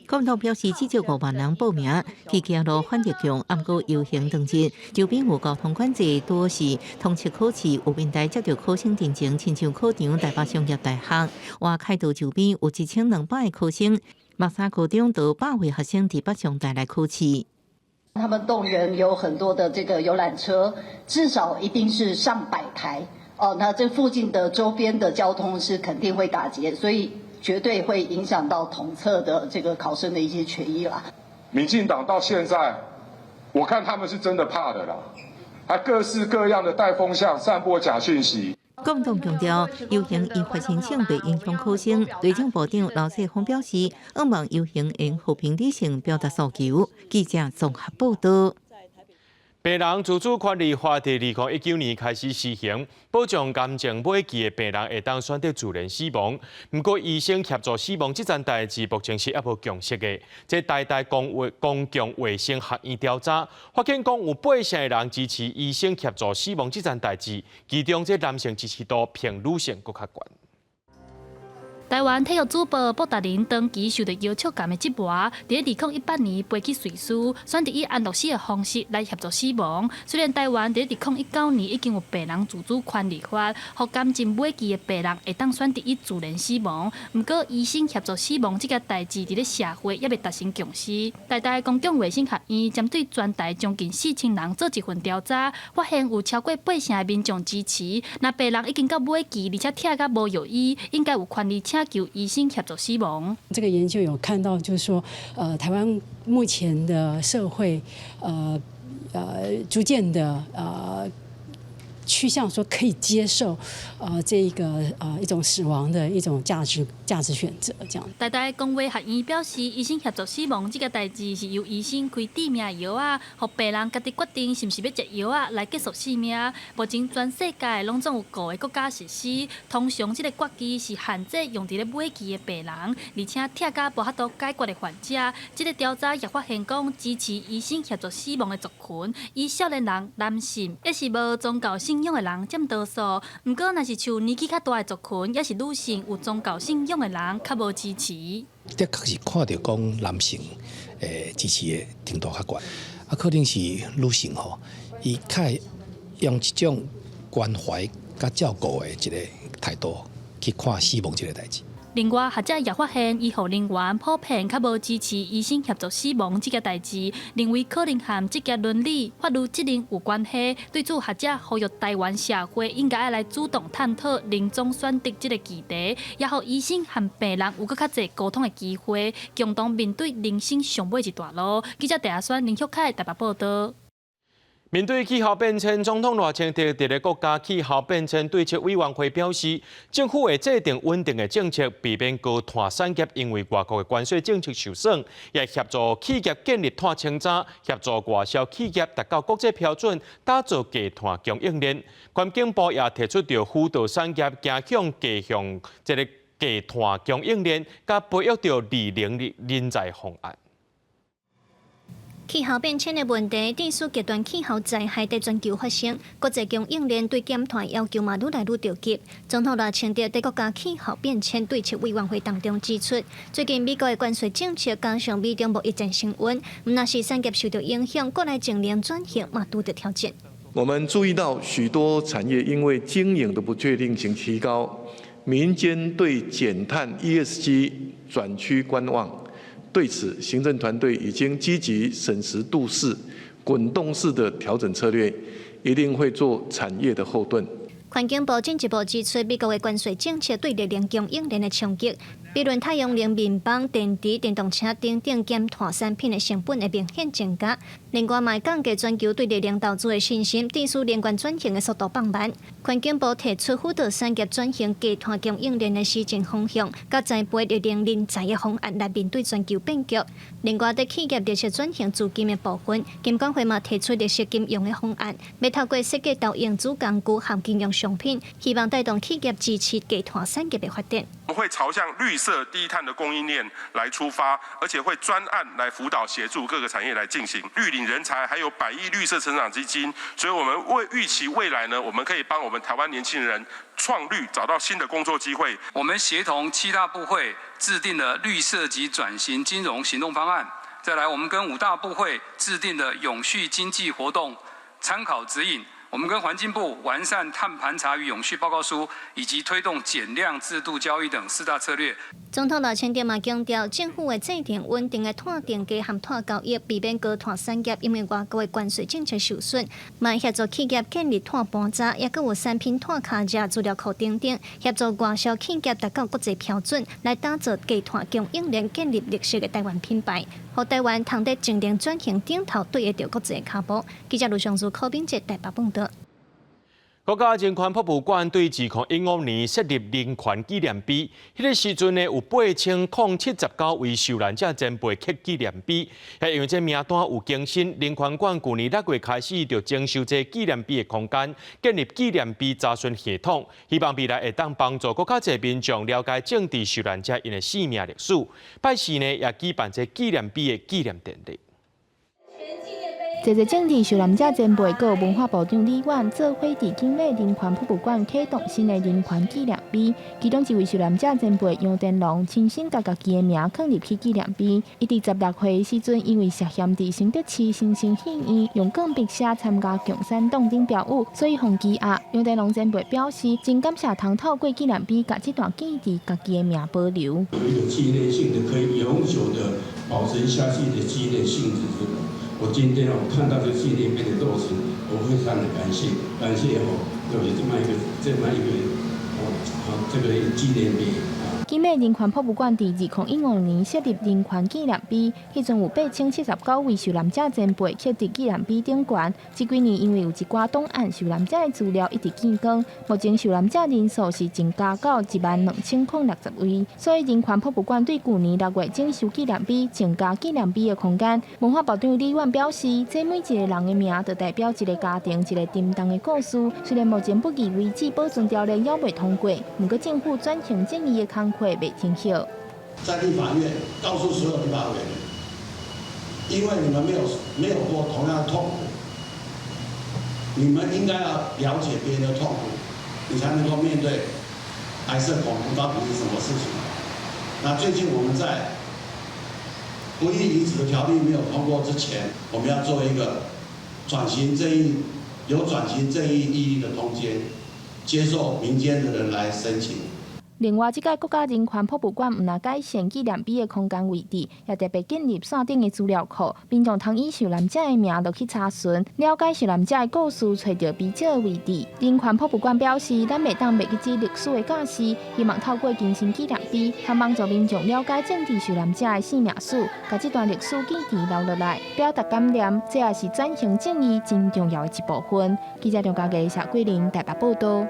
國民黨表示，至少5萬人報名去行路反逆強，毋過遊行當日，周邊有交通管制，多是通緝考試，有民代接著考生陣前，親像考場台北商業大學，外凱道周邊有1200個考生，木柵高中都100位學生佇北上大來考試。他們動員有很多的這個遊覽車，至少一定是上百台哦。那這附近的周邊的交通是肯定會打結，所以絕對會影響到統測的這個考生的一些權益啦。民進黨到現在，我看他們是真的怕的啦，還各式各樣的帶風向、散播假訊息。國民黨強調，遊行依法申請袂影響考生。內政部長劉世芳表示，希望遊行用和平理性表達訴求。記者綜合報道。病人自主權利法佇2019年開始施行，保障癌症尾期的病人會當選擇自然死亡。毋過，醫生協助死亡這層代誌，目前是猶無共識的。這台大公共衛生學院調查發現，講有8成的人支持醫生協助死亡這層代誌，其中這男性支持度比女性閣較懸。台灣體育主播布達林長期受著腰尺癌的折磨，佇2018年飛去瑞士，選擇以安樂死的方式來協助死亡。雖然台灣佇2019年已經有病人自主權利法，予癌症尾期的病人會當選擇以自然死亡，毋過醫生協助死亡這个代誌佇咧社會猶未達成共識。台大公共衛生學院針對全台將近4000人做一份調查，發現有超過8成的民眾支持，若病人已經到尾期，而且疼甲無藥醫，應該有權利請求醫生協助死亡。這個研究有看到，就是說，台灣目前的社會，逐漸的趨向說可以接受，這一個一種死亡的一種價值選擇，這樣。台大公衛學院表示，醫生協助死亡這个代誌是由醫生開致命藥仔，予病人家己決定是毋是欲食藥仔來結束性命。目前全世界攏總有五个國家實施，通常這个決議是限制用佇咧尾期的病人，而且疼甲無法度解決的患者。這个調查也發現講，支持醫生協助死亡的族群，以少年人、男性，抑是無宗教信仰的人佔多數。毋過，若是像年紀較大的族群，抑是女性有宗教信仰的人，較無支持。的確是看著講男性支持的程度較懸，啊，可能是女性吼，伊較會用一種關懷佮照顧的一個態度去看死亡這個代誌。另外，學者也發現，醫護人員普遍較無支持醫生協助死亡這件代誌，認為可能和職業倫理、法律責任有關係。對此，學者呼籲台灣社會應該愛來主動探討臨終選擇這個議題，也予醫生和病人有閣較濟溝通的機會，共同面對人生上尾一段路。記者鄭阿宣、林旭凱台北報導。面對氣候變遷，總統賴清德佇咧國家氣候變遷對策委員會表示，政府會制定穩定的政策，避免高碳產業因為外國的關稅政策受損，也協助企業建立碳清查，協助外銷企業達到國際標準，打造低碳供應鏈。環境部也提出著輔導產業走向低向這个低碳供應鏈，佮培育著綠能人才方案。氣候變遷的問題，致使極端氣候災害佇全球發生，國際供應鏈對減碳要求嘛愈來愈著急。總統賴清德佇國家氣候變遷對策委員會當中指出，最近美國的關稅政策加上美中貿易戰升溫，毋但是產業受著影響，國內淨零轉型嘛拄著挑戰。我們注意到許多產業因為經營的不確定性提高，民間對減碳 ESG 轉趨觀望。對此，行政團隊已經積極審時度勢、滾動式的調整策略，一定會做產業的後盾。環境部進一步指出，美國的關稅政策對綠能供應鏈的衝擊，比如太陽能面板、電池、電動車等等減碳產品的成本會明顯增加。另外，嘛降低全球對綠能投資的信心，致使能源轉型的速度放慢。環境部提出輔導產業轉型低碳供應鏈的施政方向，佮栽培綠能人才的方案來面對全球變局。另外，佇企業綠色轉型資金的部分，金管會嘛提出綠色金融的方案，欲透過設計投融資工具和金融商品，希望帶動企業支持低碳產業的發展。我們會朝向綠色低碳的供應鏈來出發，而且會專案來輔導協助各個產業來進行綠領人才，還有百億綠色成長基金。所以，我們為預期未來呢，我們可以幫我們台灣年輕人創綠，找到新的工作機會。我們協同七大部會制定了綠色及轉型金融行動方案。再來，我們跟五大部會制定了永續經濟活動參考指引。我們跟環境部完善碳盤查與永續報告書，以及推動減量制度交易等四大策略。總統賴清德嘛強調，政府會制定穩定的碳定價和碳交易，避免高碳產業因為外國的關稅政策受損。嘛協助企業建立碳盤查，抑閣有產品碳跤跡資料庫等等，協助外銷企業達到國際標準，來打造低碳供應鏈，建立綠色的台灣品牌，予台灣通佇淨零轉型頂頭對得著國際跤步。記者盧尚書、柯炳哲台北報導。國家人權博物館對2015年設立人權紀念碑，彼個時陣呢有8079位受難者前輩刻紀念碑，因為這名單有更新，人權館舊年6月開始就整修這紀念碑的空間，建立紀念碑查詢系統，希望未來會當幫助閣較濟民眾了解政治受難者𪜶的生命歷史。拜四呢也舉辦這紀念碑的紀念典禮。濟濟政治受難者前輩，閣有文化部長李婉做伙佇景美人權博物館啟動新的人權紀念碑。其中一位受難者前輩楊天龍親身共家己的名囥入去紀念碑。伊佇16歲的時陣，因為涉嫌佇新竹市新生戲院用鋼筆寫參加共產黨等標語，所以予羈押。楊天龍前輩表示，真感謝通透過紀念碑，共這段記憶家己的名保留。有一個紀念性的，可以永久的保存下去的紀念性質。這個我今天我看到這個紀念碑的落成，我非常的感謝，感謝哦，有這麼一個哦，這個紀念碑。景美人權博物館佇2015年設立人權紀念碑，彼陣有879位受難者前輩刻佇紀念碑頂懸。這幾年因為有一寡檔案受難者的資料一直見光，目前受難者人數是增加到12060位。所以人權博物館對舊年6月整修紀念碑，增加紀念碑的空間。文化部長李婉表示，這每一個人的名，就代表一個家庭、一個沉重的故事。雖然目前不義遺址保存條例猶未通過，毋過政府轉型正義的工課袂停歇。在立法院告訴所有立法委員，因為你們沒有過同樣的痛苦，你們應該要了解別人的痛苦，你才能夠面對白色恐怖到底是什麼事情。那最近我們在不義離子的條例沒有通過之前，我們要做一個轉型正義、有轉型正義意義的空間，接受民間的人來申請。另外，這屆國家人權博物館毋但改善紀念碑的空間位置，也特別建立線頂的資料庫，民眾通以受難者的名落去查詢，了解受難者的故事，揣著碑石的位置。人權博物館表示，咱袂當袂記這歷史的教示，希望透過更新紀念碑，通幫助民眾了解政治受難者的生命史，共這段歷史記憶留落來，表達感念，這也是轉型正義真重要的一部分。記者張家傑、謝桂玲台北報道。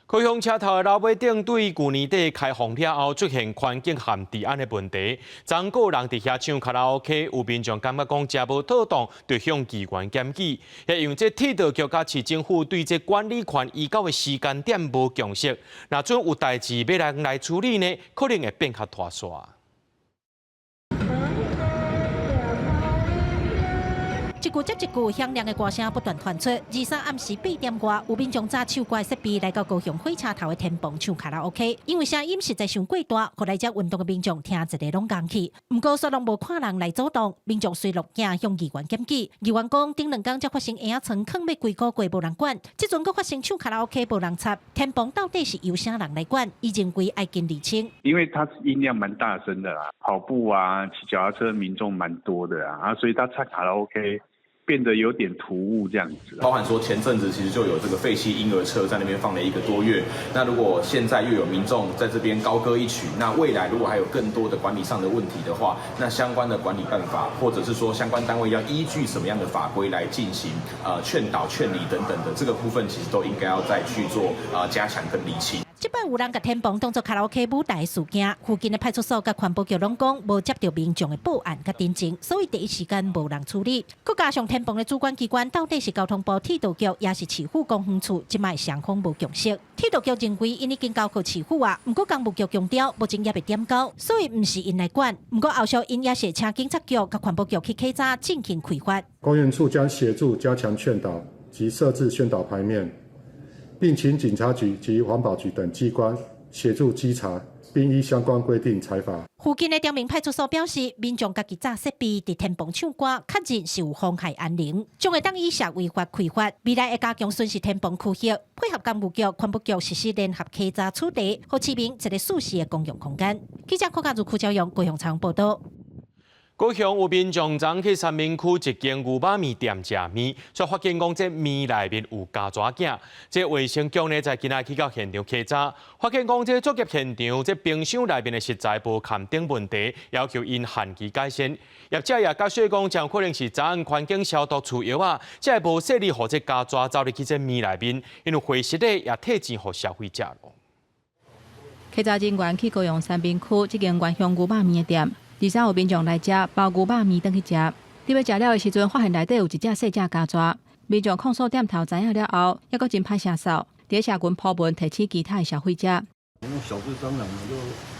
高雄車頭的老尾頂對舊年底開放了後，出現環境和治安的問題。昨個人佇遐唱卡拉 OK，有民眾感覺講誠無妥當，就向議員檢舉。因為這鐵道局佮市政府對這管理權移交的時間點無共識，若準有代誌欲人來處理呢，可能會變較拖煞。一句接一句響亮的歌聲不斷傳出。23暗時8點外，有民眾揸唱歌設備來到高雄火車頭的天棚唱卡拉 OK，因為聲音實在傷過大，予來遮運動的民眾聽一个攏戇去。毋過煞攏無看人來阻擋，民眾隨落驚向議員檢舉。議員講，頂兩工才發生嬰仔床囥欲幾個月無人管，這陣閣發生唱卡拉 OK 無人插，天棚到底是由啥人來管？伊認為愛緊釐清。因為他音量蠻大聲的啦，跑步啊、騎腳踏車民眾蠻多的啊，所以他唱卡拉 OK。變得有點突兀這樣子，包含說前陣子其實就有這個廢棄嬰兒車在那邊放了一個多月，那如果現在又有民眾在這邊高歌一曲，那未來如果還有更多的管理上的問題的話，那相關的管理辦法，或者是說相關單位要依據什麼樣的法規來進行勸導、勸離等等的這個部分，其實都應該要再去做加強跟釐清。這擺有人共天棚當作卡拉 OK 舞台的事件，附近的派出所佮環保局攏講無接到民眾的報案佮申請，所以第一時間無人處理。閣加上天棚的主管機關到底是交通部鐵道局，抑是市府公園處，這擺雙方無共識。鐵道局認為𪜶已經交予市府啊，毋過工務局強調目前猶未點交，所以毋是𪜶來管。毋過後續𪜶也是請警察局佮環保局去稽查進行開罰。公園處將協助加強勸導及設置宣導牌面。並請警察局及環保局等機關協助稽查，並依相關規定裁罰。附近的長明派出所表示，民眾家己紮設備佇天棚唱歌，確認是有妨害安寧，將會當以涉違法開罰。未來會加強巡視天棚區域，配合工務局、環保局實施聯合稽查處理，予市民一個舒適的公共空間。記者郭家如、柯昭陽高雄採訪報道。高雄有民眾昨去三民區一間牛肉麵店食麵，卻發現講這麵內面有虼蛇仔。這衛生局呢，在今仔去到現場稽查，發現講這作業現場這冰箱內面的食材無勘定問題，要求𪜶限期改善。業者也解釋講，真可能是昨暗環境消毒處藥啊，才會無細膩予這虼蛇走入去這麵內面，因為伙食的也退錢予消費者咯。稽查人員去高雄三民區這間原鄉牛肉麵的店。23有民眾來遮包牛肉麵轉去食，佇欲食了的時陣，發現內底有一隻細隻虼蛇。民眾控訴店頭知影了後，猶閣真歹聲掃，佇社群 po 文提醒其他的消費者。小隻蟑螂就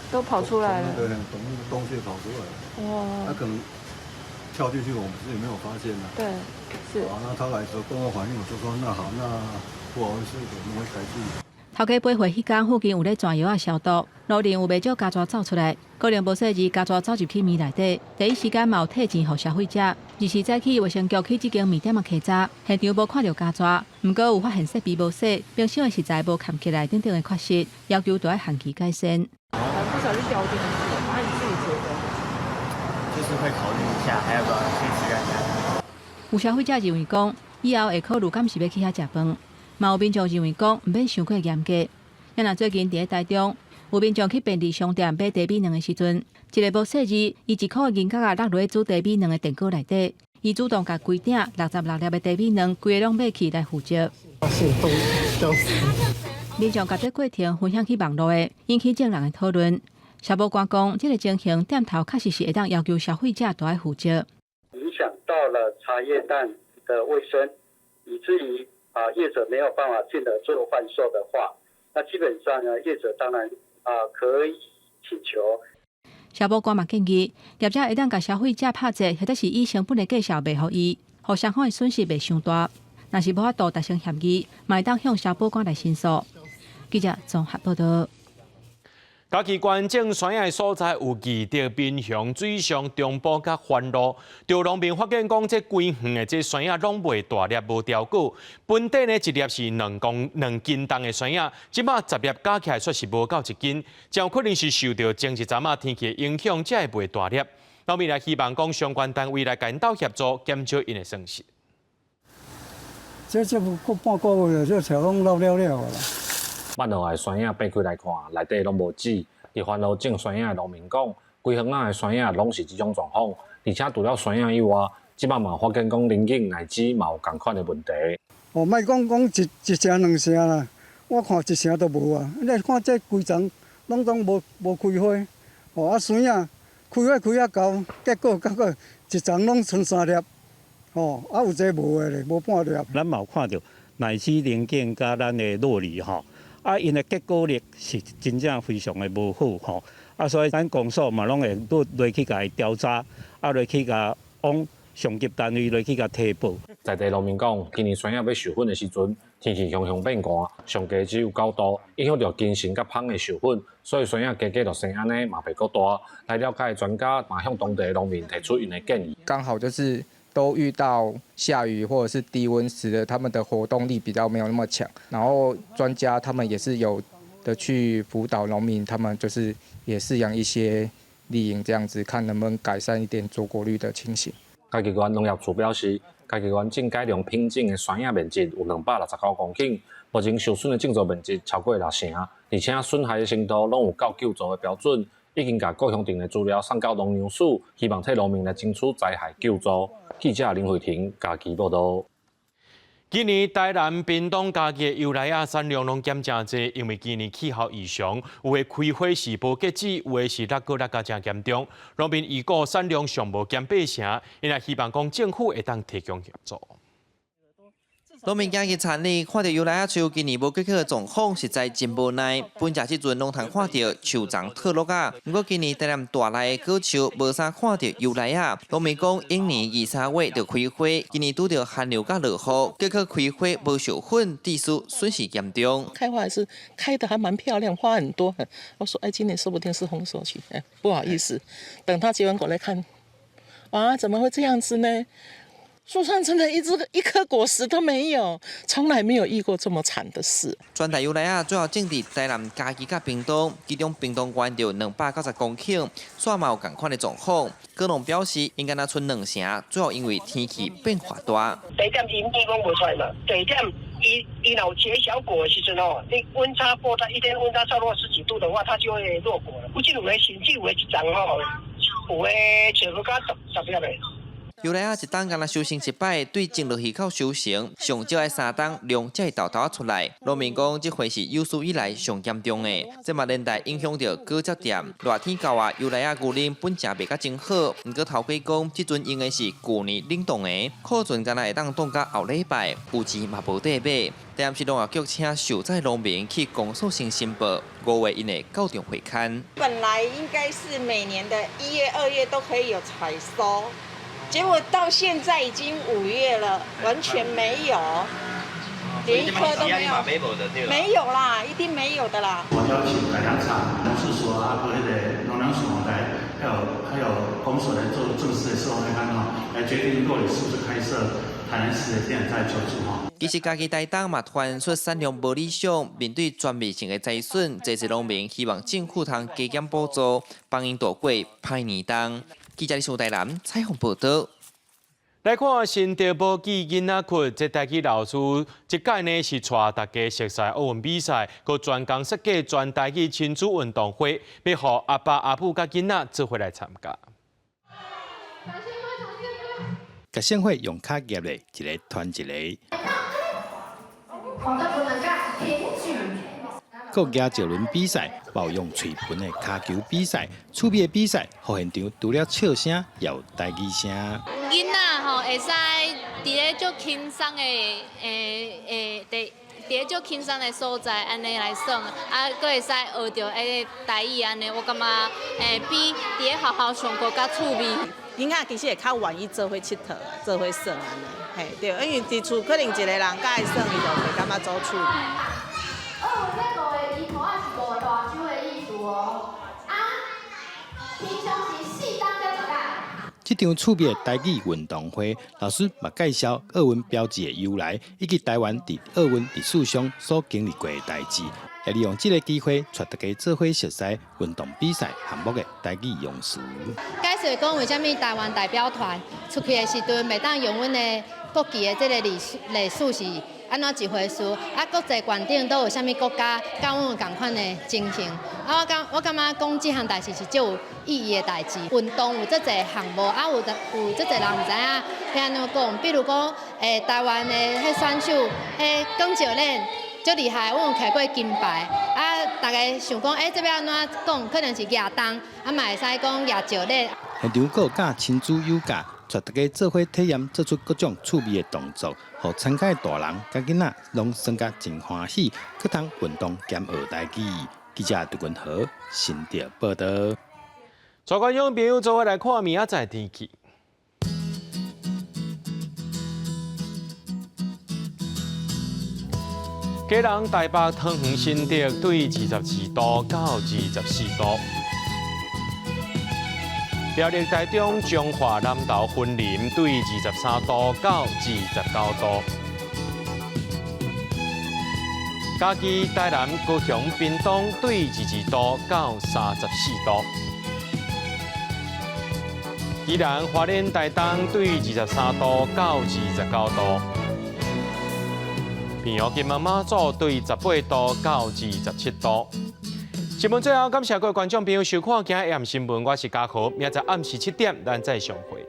都跑出來了，對，從那個洞穴跑出來。哇！他可能跳進去，我們自己沒有發現啊。對，是。啊，那他來的時候跟我反映，我就說那好，那不好意思，我們會改進。頭家買貨彼工附近有咧鑽藥仔消毒，路邊有袂少虼蛇走出來，可能無細膩虼蛇走入去麵內底，第一時間嘛有退錢予消費者。24早起衛生局去這間麵店仔稽查，現場無看著虼蛇，毋過有發現設備無洗，冰箱的食材無蓋起來等等的缺失，要求都愛限期改善。不小心掉進去，那你自己覺得？就是會考慮一下，還要不要去吃看看。有消費者認為講，以後會考慮敢是欲去遐食飯。嘛有民眾認為講，毋免傷過嚴格。啊若最近佇咧台中，有民眾去便利商店買茶米卵的時陣，一个無細膩，伊一箍銀角仔落落煮茶米卵的電鍋內底，伊主動共規鼎66粒的茶米卵規个攏買去來負責。民眾共這過程分享去網路的，引起眾人的討論。消保官講，這个情形店頭確實是會當要求消費者都愛負責。影響到了茶葉蛋的衛生，以至於業者沒有辦法進而做販售的話，那基本上呢，業者當然可以請求。消保官嘛建議，業者會當共消費者拍折，或者是以成本的價數賣予伊，予雙方的損失袂傷大。若是無法度達成協議，嘛會當向消保官來申訴。記者綜合報道。嘉義縣種山仔的所在有義德、民雄、水上、中埔佮番路，著農民發現講，這規園的這山仔攏袂大粒，無調果。本底呢一粒是2公2斤重的山仔，這馬10粒加起來煞是無夠1斤，真有可能是受著前一陣仔天氣的影響，才會袂大粒。農民來希望講相關單位來共𪜶鬥協助，減少𪜶的損失。這過半個月，這菜攏老了了啦。挽落來山仔擘開來看，內底攏無籽。佇番路種山仔的農民講，規園仔的山仔攏是這種狀況。而且除了山仔以外，這擺嘛發現講龍井荔枝嘛有仝款的問題。哦，莫講講一成兩成啦，我看一成都無啊。你看這規叢攏總無開花，哦啊山仔開花開啊厚，結果結果一叢攏賰三粒，哦啊有一個無的咧，無半粒。咱嘛有看著荔枝、龍井佮咱的酪梨吼。啊，𪜶的結果率是真正非常的無好吼，啊，所以咱公所嘛攏會落去共伊調查，啊，落去共往上級單位落去共提報。在地農民講，今年山仔欲授粉的時陣，天氣雄雄變寒，上低只有9度，影響著根蘅佮芳的授粉，所以山仔加加就生按呢，嘛袂閣大。來了解的專家嘛向當地的農民提出𪜶的建議。剛好就是都遇到下雨或者是低溫，使得他們的活動力比較沒有那麼強。然後專家他們也是有的去輔導農民，他們就是也飼養一些麗蠅這樣子，看能不能改善一點坐果率的情形。嘉義縣農業處表示，嘉義縣種改良品種的山仔面積有269公頃，目前受損的種植面積超過6成，而且損害的程度攏有夠救助的標準，已經共各鄉鎮的資料送到農糧署，希望替農民來爭取災害救助。記者林慧婷嘉義報導。今年台南、屏東、嘉義的油來仔產量攏減誠濟，因為今年氣候異常，有的開花時無結籽，有的是落果落甲誠嚴重。農民預估產量上無減8成，𪜶也希望講政府會當提供協助。農民行入田裡，看著油來仔樹今年無結果的狀況，實在真無奈。本食這陣攏通看著樹叢脫落仔，毋過今年台南大內的果樹無啥看著油來仔。農民講，往年二三月就開花，今年拄著寒流佮落雨，結果開花無授粉，致使損失嚴重。開花還是開得還蠻漂亮，花很多。我說，哎，今年說不定是豐收期。哎，不好意思，等他結完果來看，哇，怎麼會這樣子呢？樹上真的一枝一顆果實都沒有，從來沒有遇過這麼慘的事。全台油來仔主要種佇台南、嘉義佮屏東，其中屏東縣就290公頃，煞嘛有仝款的狀況。果農表示，應該若賰2成，主要因為天氣變化大。第一點伊蜜攏無出來嘛，第二點伊伊若有結小果的時陣哦，你溫差過大，一天溫差超過十幾度的話，它就會落果了。有這有的甚至有的一叢吼，有的找不到十粒的。油來仔一冬干焦收成一擺，對種落去到收成，上少愛3冬量才會沓沓仔出來。農民講，這回是有史以來上嚴重的，這嘛連帶影響著果汁店。熱天到啊，油來仔牛奶本正賣甲真好，毋過頭家講，這陣用的是舊年冷凍的，庫存干焦會當凍甲後禮拜，有錢嘛無得買。台南市農業局請受災農民去公所先申報，5月𪜶會到場會勘。本來應該是每年的1月、2月都可以有採收。結果到現在已經5月了，完全沒有，連一顆都沒有，沒有啦，一定沒有的啦。我邀請改良場、農試所啊，和彼个農糧署來，還有公所來做正式的事後會勘吼，來決定到底是不是開設台南市的天然災害救助吼。其實嘉義台東嘛傳出產量無理想，面對全面性的災損，濟濟農民希望政府通加減補助，幫𪜶度過歹年冬。記者李淑台南採訪報導。來看新竹寶記囡仔窟，這台語老師這屆呢是帶大家熟悉奧運比賽，閣專工設計全台語親子運動會，欲予阿爸阿母佮囡仔做伙來參加。共聖火用跤夾咧，一个傳一个。閣舉石輪比賽，包用喙盤的跤球比賽，趣味的比賽，予現場除了笑聲，也有台語聲。囡仔吼會使佇咧足輕鬆的佇咧足輕鬆的所在，按呢來耍，啊，閣會使學著彼個台語按呢，我感覺比佇咧學校上課較趣味。囡仔其實會較願意做伙𨑨迌，做伙耍按呢，嘿對，因為佇厝可能一個人佮愛耍，伊就袂感覺足趣味。25個的伊口仔是五大洲的意思哦。這場趣味的台語運動會，老師嘛介紹奧運標誌的由來，以及台灣佇奧運歷史上所經歷過的代誌，也利用這个機會，帶大家做伙熟悉運動比賽項目的台語用詞。解釋講為啥物台灣代表團出去的時陣，袂當用阮的國旗的這个歷史歷史是按怎一回事？啊，國際觀頂都有啥物國家佮阮有仝款的情形？啊，我感覺講這項代誌是足有意義的代誌。運動有足濟項目，啊，有足濟人毋知影欲按怎講。比如講，台灣的彼選手，彼廣石練足厲害，阮有摕過金牌。啊，大家想講，這欲按怎講？可能是舉重，啊嘛會使講舉石練。現場閣有教親子有教，帶大家做伙體驗，做出各種趣味的動作，予參加的大人佮囡仔攏耍甲真歡喜，閣通運動兼學台語。記者杜文和新竹報導。帶觀眾朋友做伙來看明仔載天氣。基隆、台北、桃園、新竹對22度到24度。苗栗、台中、彰化、南投、雲林對23度到29度。嘉義、台南、高雄、屏東對22度到34度。宜蘭、花蓮、台東對23度到29度。平陽、金門、馬祖對18度到27度。新聞最後，感謝各位觀眾朋友收看今日暗新聞，我是嘉豪，明仔載暗時7點，咱再相會。